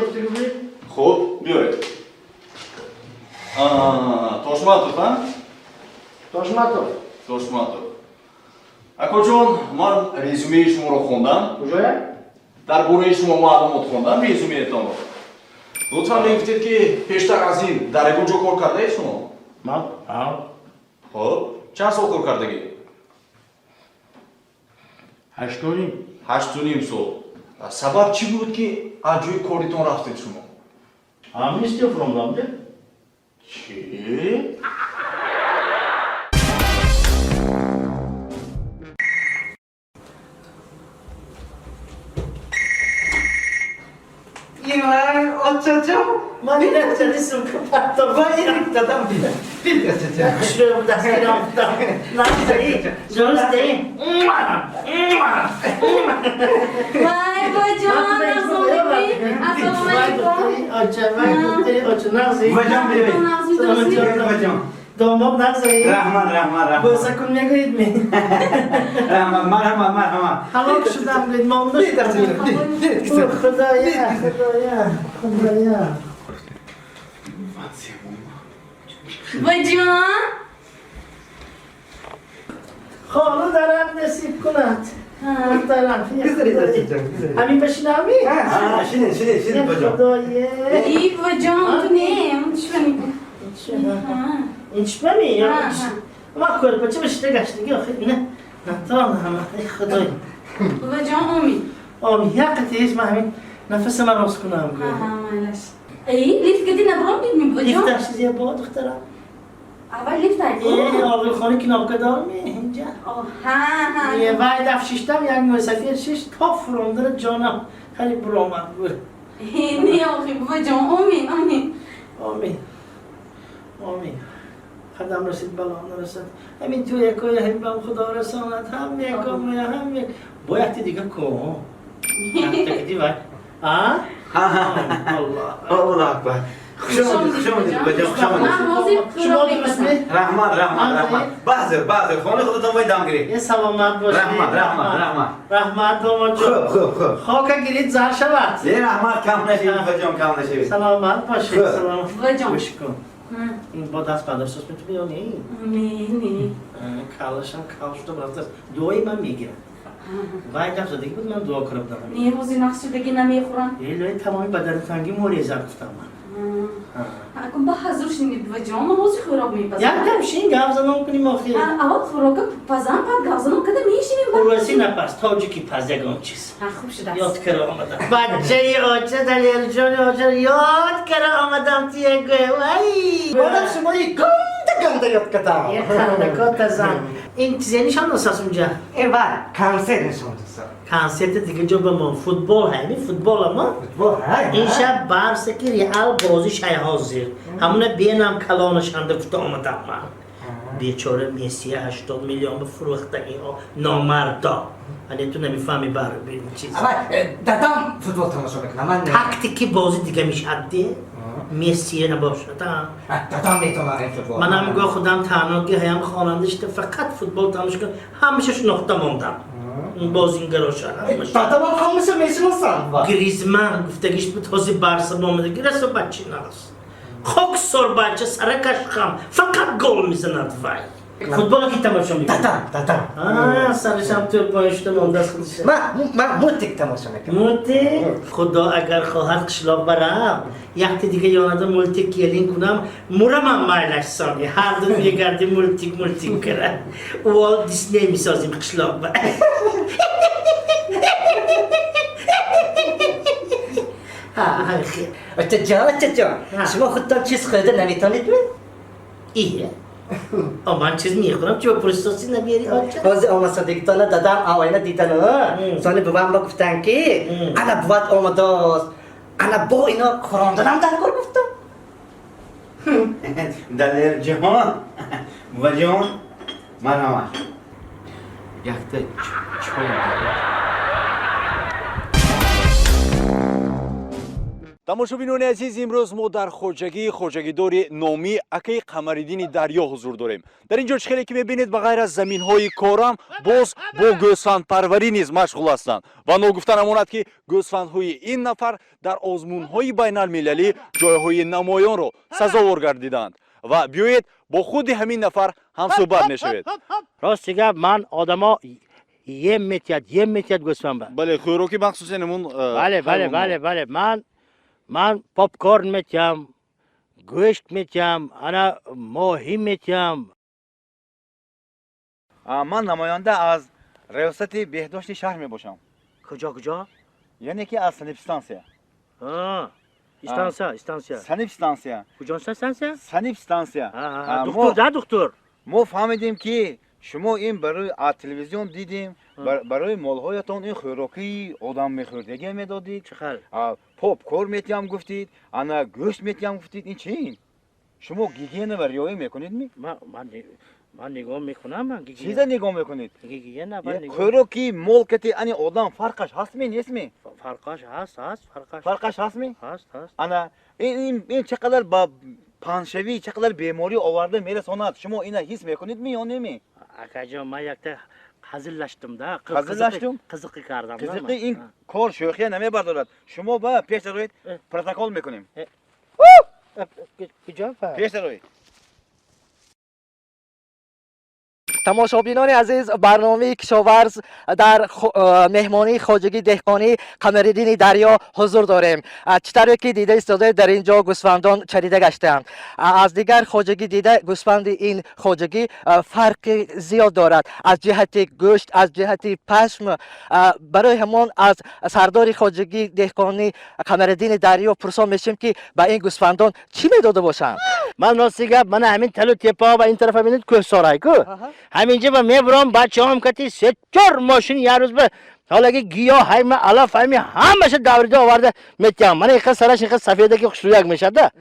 гуфтагӣ. Хуб, биёред. Тошматов, а? Тошматов. Тошматов. Акоҷон, ман резюмеи шуморо хондам. Уже? Дар бораи шумо маълумот хондам, резюмеетонро. Лутфан мегуфтед, ки пештар аз ин дар ягон ҷо кор кардаед шумо? Ман? Ҳа. Хуб, чанд сол кор кардагӣ? 8.5. 8.5 сол. Сабаб чӣ буд, ки аз ҷои коритон рафтед шумо? Амнистия фуромдам, де? Чӣ? Очачам. Ман ин сумка партом. Ва ин дадам бина. Бин очачам. Хушрӯ дастгирам. Нағзаи, дурустаи. Вай, баҷон, нағзонӣ. Ассалому алайкум. Оча, вай духтари оча, нағзи. Ваҷон биби. Нағзи, дурустӣ? Ваҷон. Домод нағзаи. Раҳмат, раҳмат, раҳмат. Бӯсакун мегӯед ми? Раҳмат, марҳамат, марҳамат. Ҳалок шудам, гӯед, монда шудам. Худоя, худоя, худоя. Баҷон. Хона дарам насиб кунад. Духтарам. Ҳамин башинами? Шинед, шинед, шинед, баҷон. Худоя. И, баҷон, ту не, чӣ Ин чӣ ми? Ма кӯрпача бишида гаштагӣ охи не. Натонам, эй худой. Баҷон, омин. Омин. Як қатиш ман ҳамин нафасама рост кунам гӯ. Аҳа, майлаш. Эй, лифт кади набром дидми, баҷон? Лифташ зебо, духтарам. Аввал лифт айку. Э, оғилхона кнопка дорми инҷа? Ҳа, ҳа. Вай даф шиштам, як мусафир шишт, то фуромдара ҷонам хеле буромад буд. Не, охи, баҷон, омин, омин. Омин. Омин. Қадам расид, бало нарасад. Ҳамин ту якоя ҳамин бам худо расонад, ҳам якоя, ҳам як. Бо якти дига ко. Якти вай. А? Аллоҳ. Аллоҳ акбар. Хуш омадед, хуш омадед, баҷон, хуш омадед. Шумо дурустми? Раҳмат, раҳмат, раҳмат. Баъзе, баъзе, хонаи худатон бояд дам гиред. Е, саломат бошед. Раҳмат, раҳмат, раҳмат. Раҳмат, домодҷон. Хуб, хуб, хуб. Хока гирид, зар шавад. Е, раҳмат, кам нашавед, баҷон, кам нашавед. Саломат бошед, саломат. Баҷон. Гӯш кун. Ин бо даст бардошт метуни ё не? Не, не. Калашам кал шуда рафтааст. Дуои ман мегирад. Вай гап задагӣ буд, ман дуо карда будам. Не, ҳозир нақс шудагӣ намехӯрам. Элои тамоми бадани танги морезад, гуфтам ман. Акун ба ҳазур шинид, баҷон, ман ҳозир хӯрок мепазам. Як дам шин, гап занон кунем охир. Аввал хӯрока пазам, баъд гап занон када мешинем. Урваси напаз, тоҷики паз ягон чиз. Ҳа, хуб шудааст. Ёд кара омадам. Бачаи оча, Далерҷони оча, ёд кара омадам тия гӯя. Вай! Манам шумои ганда ганда ёд кардам. Е, қандакота зан. Ин чизе нишон досас унҷа? Э, вай, консерт нишон досам. Консерти дига ҷо ба мо футбол ҳайми футбол ама? Футбол ҳай. Ин шаб Барса ки Реал бозӣ шай ҳозир. Ҳамуна бенам калонашанда гуфта омадам ман. Бечора Мессия 80 миллион ба фурӯхтагиҳо номарда. Ане ту намефаҳми бар чиз. Авай, дадам футбол тамошо мекунам. Ман тактики бозӣ дига мешавад де. Мессия набошад. Дадам метавонад ин футбол. Манам гоҳ худам танҳоги ҳаям хонанда шуда фақат футбол тамошо кунам, ҳамаша шинохта мондам. Бозингароша. Дадамам ҳамаша мешиносам. Гризман гуфтагиш буд, ҳозир Барса омадаги расо бачи нағз. Хоксор бача саракаш хам, фақат гол мезанад вай. Футболо ки тамошо мекунад? Дадам, дадам. А, сарашам тӯрпоин шуда мондааст худша. Ман мультик тамошо мекунам. Мультик? Худо агар хоҳад қишлоқ барам, якти дига ёнада мультик келин кунам, мурамам майлаш сони. Ҳар ду мегардим мультик мультик кара. Уолт Дисней мисозим қишлоқ ба. Ҳа, ҳамин. Очаҷон, очаҷон, шумо худтон чиз хӯрда наметонед ми? Ие. Ман чиз мехӯрам, чӣ пурсоси намери оча? Ҳозир омасадигитона дадам оина дидану сони бувам ба гуфтанд ки ана буват омадааст, ана бо ино хӯронданам дар кор гуфтам. Далерҷон, буваҷон, марҳамат. Якта чой. Тамошобинони азиз, имрӯз мо дар хоҷагии хоҷагидори номӣ акаи Қамариддини Дарё ҳузур дорем. Дар ин ҷо чӣ хеле ки мебинед, ба ғайр аз заминҳои корам, боз бо гӯсфандпарварӣ низ машғул ҳастанд. Ва ногуфта намонад, ки гӯсфандҳои ин нафар дар озмунҳои байналмилалӣ ҷойҳои намоёнро сазовор гардиданд. Ва биёед, бо худи ҳамин нафар ҳамсӯҳбат мешавед. Рости гап, ман одамо ем метиҳад, ем метиҳад гӯсфандба. Бале, хӯроки махсуси намун. Бале, бале, бале, бале, ман попкорн метиҳам, гӯшт метиҳам, ана моҳӣ метиҳам. Ман намоянда аз риёсати беҳдошти шаҳр мебошам. Куҷо, куҷо? Яъне ки аз санэпидстансия. Стансия, стансия. Санэпидстансия. Куҷо стансия? Санэпидстансия. Духтур да, духтур. Мо фаҳмидем, ки шумо ин барои аз телевизион дидем, барои молҳоятон ин хӯрокии одам мехӯрдагия медодид. Чӣ хел? Попкорн метиҳам гуфтид, ана гӯшт метиҳам гуфтид. Ин чи ин? Шумо гигиена ва риоя мекунедми? Ман нигоҳ мекунам, ман гигиена. Чиза нигоҳ мекунед? Гигиена. Хӯроки мол кати ани одам фарқаш ҳастми, нестми? Фарқаш ҳаст, ҳаст фарқаш. Фарқаш ҳастми? Ҳаст, ҳаст. Ана ин чӣ қадар ба паҳншавӣ, чӣ қадар беморӣ оварда мерасонад, шумо ина ҳис мекунедми ё неми? Акаҷон, ман якта ҳазиллаштум да. Ҳазиллаштум? Қизиқӣ кардам. Қизиқӣ ин кор шӯхия намебардорад. Шумо ба пеш дароед, протокол мекунем. Куҷо? Пеш дароед. Тамошобинони азиз, барномаи Кишоварз дар меҳмонии хоҷагии деҳқонӣ Қамариддини Дарё ҳузур дорем. Чӣ тавре ки дида истодаед, дар ин ҷо гӯсфандон чарида гаштаанд. Аз дигар хоҷагӣ дида, гӯсфанди ин хоҷагӣ фарқи зиёд дорад аз ҷиҳати гӯшт, аз ҷиҳати пашм. Барои ҳамон аз сардори хоҷагии деҳқонӣ Қамариддини Дарё пурсон мешем, ки ба ин гӯсфандон чӣ медода бошанд. Ман рости гап, мана ҳамин талу тепаҳо ва ин тарафа бинед, кӯҳсорай ку, ҳаминҷа ба мебурам, бачаҳом кати се чор мошин як рӯз ба ҳолаги гиёҳ, ҳайма алаф, ҳайми ҳамаша даврида оварда метиҳам. Мана иқа сараш иқа сафедаки хушрӯяк мешад да.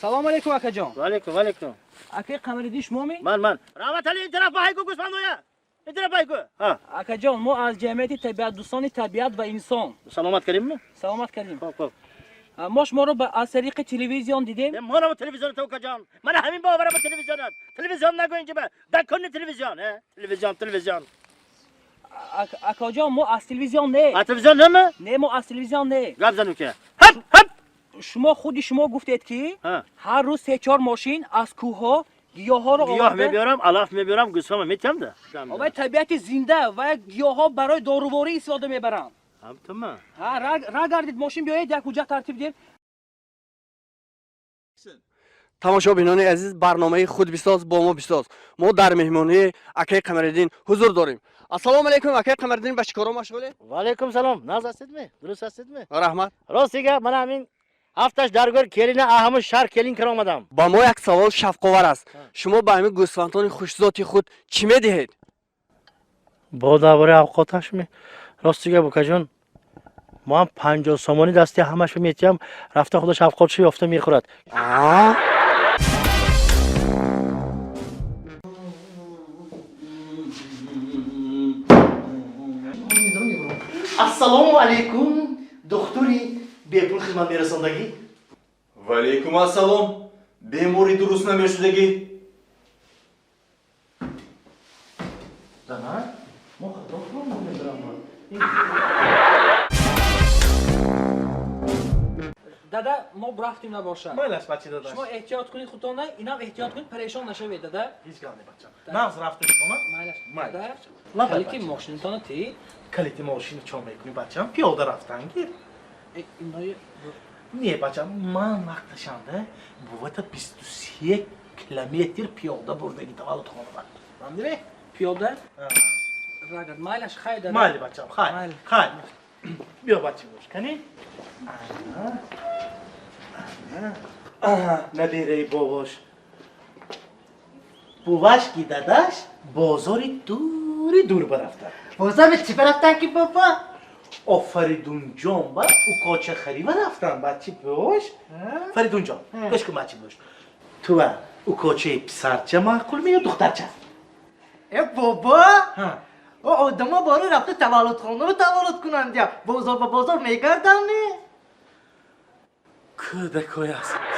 Салому алейкум, акаҷон. Ваалейкум, ваалейкум. Акаи Қамариддин шумоми? Ман. Раҳматали, ин тараф ба ҳайку, гӯсфандоя, ин тараф ҳайку. Акаҷон, мо аз ҷамъияти табиатдӯстони табиат ва инсон. Саломат кардимми? Саломат кардим. Хоб, хоб. Мо шуморо аз тариқи телевизион дидем. Мана телевизион то, укаҷон, мана ҳамин бовара ба телевизионат. Телевизион нагӯ, инҷа ба дакунни телевизион, телевизион, телевизион. Акаҷон, мо аз телевизион не. Аз телевизион нема? Не, мо аз телевизион не. Гап зан, ука. Ҳап, ҳап. Шумо, худи шумо гуфтед, ки ҳар рӯз се чор мошин аз кӯҳҳо гиёҳҳоро гиёҳ мебиёрам, алаф мебиёрам, гӯсфама метиҳам да. Вай табиати зинда ва гиёҳҳо барои доруворӣ истифода мебаранд. Ҳамтума. Ҳа, ра гардид, мошин биёед, як ҳуҷҷат тартиб диҳем. Тамошобинони азиз, барномаи худ бисоз, бо мо бисоз. Мо дар меҳмонии акаи Қамариддин ҳузур дорем. Ассалому алайкум, акаи Қамариддин, ба чӣ коро машғулед? Ваалайкум салом. Нағз ҳастедми, дуруст ҳастедми? Раҳмат. Рости гап, мана ҳамин ҳафташ даргор келина аҳаму шаҳр келин кара омадам. Ба мо як савол шавқовар аст: шумо ба ҳамин гӯсфандони хушзоти худ чӣ медиҳед? Бо дар бораи авқоташми? Рости гап, укаҷон, мо ҳам 50 сомонӣ дасти ҳамашо метиҳам, рафта худаш авқотшо ёфта мехӯрад. Ассалому алайкум, духтури бепул хизмат мерасондагӣ. Ваалейкум ассалом, бемори дуруст намешудагӣ. Дана, мо хато медорам. Дада, мо рафтем набошад. Майлаш, бачи додаш. Шумо эҳтиёт кунед худтона, инам эҳтиёт кунед, парешон нашавед, дада. Ҳеҷ гап не, бачам. Нағз рафта шумо. Майлаш. Майлаш. Дада. Лабай, Калити бачам. мошинатона ти. Калити мошини чо мекунӣ, бачам? Пиёда рафтан гир. Инои. Не, бачам, ман вақташанда бувата 23 километр пиёда бурдаги таваллудхона ба. Фаҳмидӣ? Пиёда? Рагад. Майлаш, хай, дада. Майли, бачам, хай. Майли. Хай. Биё, бачи бош, кани? Аҳа, набераи бобош. Буваш ки дадаш бозори дури дур барафта. Бозор чӣ рафтан ки, бобо? Офаридунҷон ба укоча харива рафтан, бачи бош. Фаридунҷон, гӯш кун, бачи бош. Туа укочаи писарча маъқул ме ё духтарча? Э, бобо. Ҳа. Одамо бори рафта таваллудхонаро таваллуд кунанд, я бозор ба бозор мегарданд. Кӯдакҳояст.